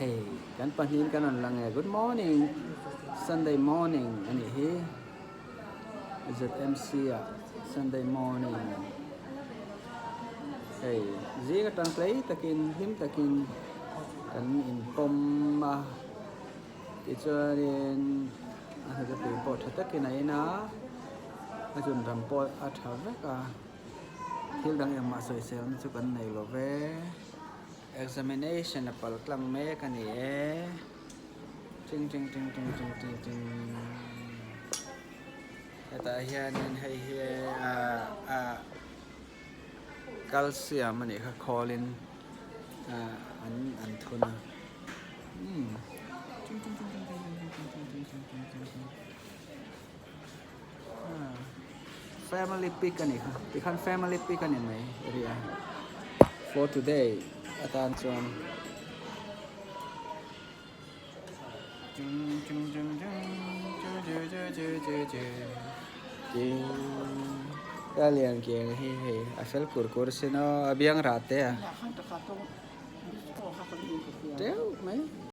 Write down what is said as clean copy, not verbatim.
Hei kan pahnihin kan rawn lang e good morning sunday morning a nih hi ZMC ah sunday morning hei zing atang tlei takin hlim takin kan inpawm a tichuanin a hnute tui pawh tha takin a in a a chun ram pawh a tha vek a thil dang engmah sawiselna chu kan nei lo ve. Examination a pal tlang mek a ni e. Ting ting ting ting ting ting ting. Hetah hianin hei hi ah ah calcium a nih kha khawlin ah an an thun a. Umm ting ting ting ting ting ting ting ting ting ting ting ting ting. Family pic a nih kha tikhan family pic a ni mai ria for today atan chuan ka lian kiang hi hei a fel kur kur sin aw a biang rah te a teuh mai.